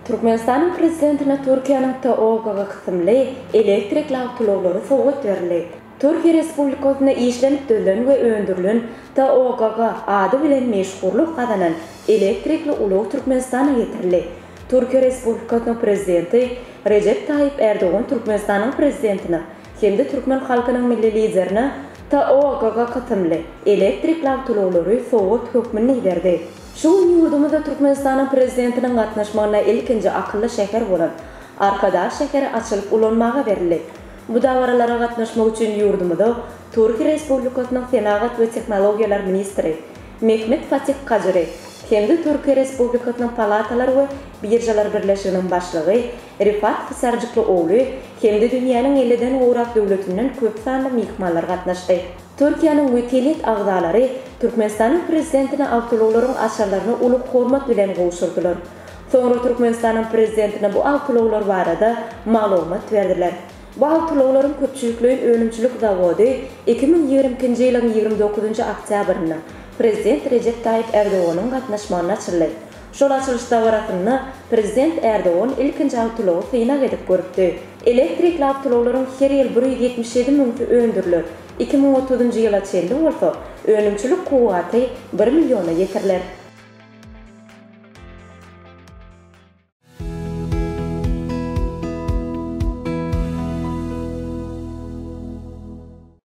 Türkmenistanyň Prezidentine Türkiýäniň TOGG kysymly elektrikli awtoulaglary sowgat berildi. Türkiýe Respublikasynda işlenip düzülen we öndürilen TOGG ady bilen meşhurlyk gazanan elektrikli ulag Türkmenistana getirildi. Türkiýe Respublikasynyň Prezidenti Rejep Taýyp Ärdogan Türkmenistanyň Prezidentine hem-de türkmen halkynyň Milli Liderine TOGG kysymly elektrikli awtoulaglary sowgat hökmünde iberdi. Şu gün ýurdumyzda Türkmenistanyň Prezidentiniň gatnaşmagynda ilkinji akylly şäher bolan Arkadag şäheri açylyp ulanmaga berildi. Bu dabaralara gatnaşmak üçin ýurdumyza Türkiýe Respublikasynyň Senagat we tehnologiýalar ministri Mehmet Fatih Kajyry hem-de Türkiýe Respublikasynyň Palatalar we biržalar birleşiginiň başlygy Rifat Hisarjyklyogly hem-de dünýäniň elliden gowrak döwletinden köp sanly myhmanlar gatnaşdy. Türkiýäniň wekiliýet agzalary Türkmenistanyň Prezidentine awtoulaglaryň açarlaryny uly hormat bilen gowşurdylar. Soňra Türkmenistanyň Prezidentine bu awtoulaglar barada maglumat berdiler. Bu awtoulaglaryň köpçülikleýin önümçilik zawody 2022-nji ýylyň 29-njy oktýabrynda Prezident Rejep Taýyp Erdoganyň gatnaşmagynda açyldy. Şol açylyş dabarasynda Prezident Erdogan ilkinji awtoulagy synag edip görüpdi. Elektrikli awtoulaglaryň her ýyl 177 müňüsi öndüriler, 2030-njy ýyla çenli bolsa önümçilik kuwwaty bir milliona ýetiriler.